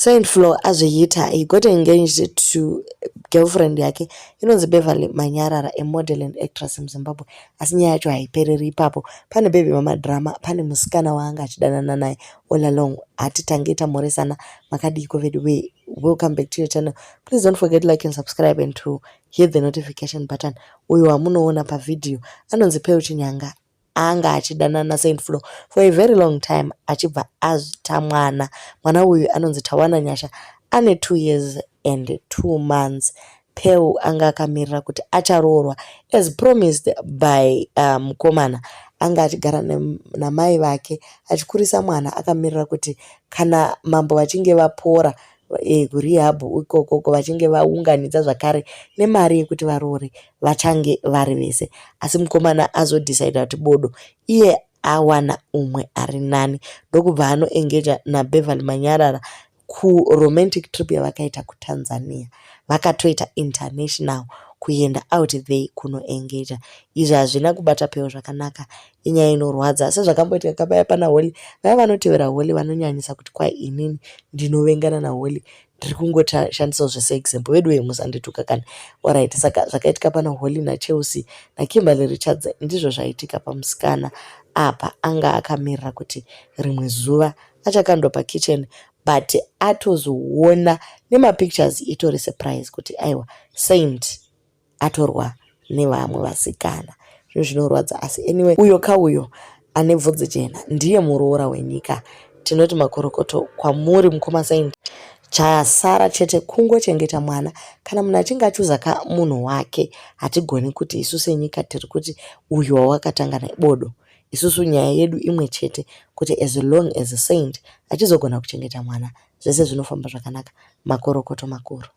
Saint Flo azviita, he got engaged to girlfriend yake inonzi Beverly Manyarara, a model and actress muZimbabwe. Asi nyaya yacho haipereri ipapo. Pane baby mama drama, pane musikana waanga achidanana naye all along. Hatitange tamhoresana, makadiko vedu we. Welcome back to your channel. Please don't forget to like and subscribe and to hit the notification button. Uyo wamunoona pavhidhiyo anonzi Peu Chinyanga, anga achidanana naSaint Flo for a very long time, achibva azvita mwana. Mwana uyu anonzi Tawana Nyasha, ane 2 years and 2 months. Peu anga akamirira kuti acharoorwa as promised by mukomana. Anga achigara namai vake achikurisa mwana, akamirira kuti kana mambo vachinge vapora kurehab ikokoko, vachinge vaunganidza zvakare nemari yekuti varoore, vachange vari vese. Asi mukomana azodhisaidha kuti bodo, iye awana umwe ari nani, ndokubva anoengeja naBeverly Manyarara kuromantic trip yavakaita kuTanzania. Vakatoita international kuenda out there kunoengeja. Izvi hazvina kubata Peu zvakanaka, inyaya inorwadza, sezvakamboitika kapaya pana Holly. Vaya vanotevera Holly vanonyanyisa kuti kwai inini ndinovengana naHolly. Ndiri kungoshandisawo zvese example vedu, musandituka kana. Alright, saka zvakaitika pana Holly naChelsea naKimberly Richards ndizvo zvaitika pamusikana apa. Anga akamirira kuti rimwe zuva achakandwa pakitchen, but atozoona nemapictures, itori surprise kuti aiwa, Saint atorwa nevamwe vasikana. Zvinhu zvinorwadza, asi anyway, uyo kauyo ane bvudzi jena ndiye muroora wenyika. Tinoti makorokoto kwamuri, mukoma Saint. Chasara chete kungochengeta mwana. Kana munhu achinge achuza ka munhu wake, hatigoni kuti isu senyika tiri kuti uyu wawakatanga naye bodo. Isusu nyaya yedu imwe chete, kuti as long as Saint achizogona kuchengeta mwana, zvese zvinofamba zvakanaka. Makorokoto makuru.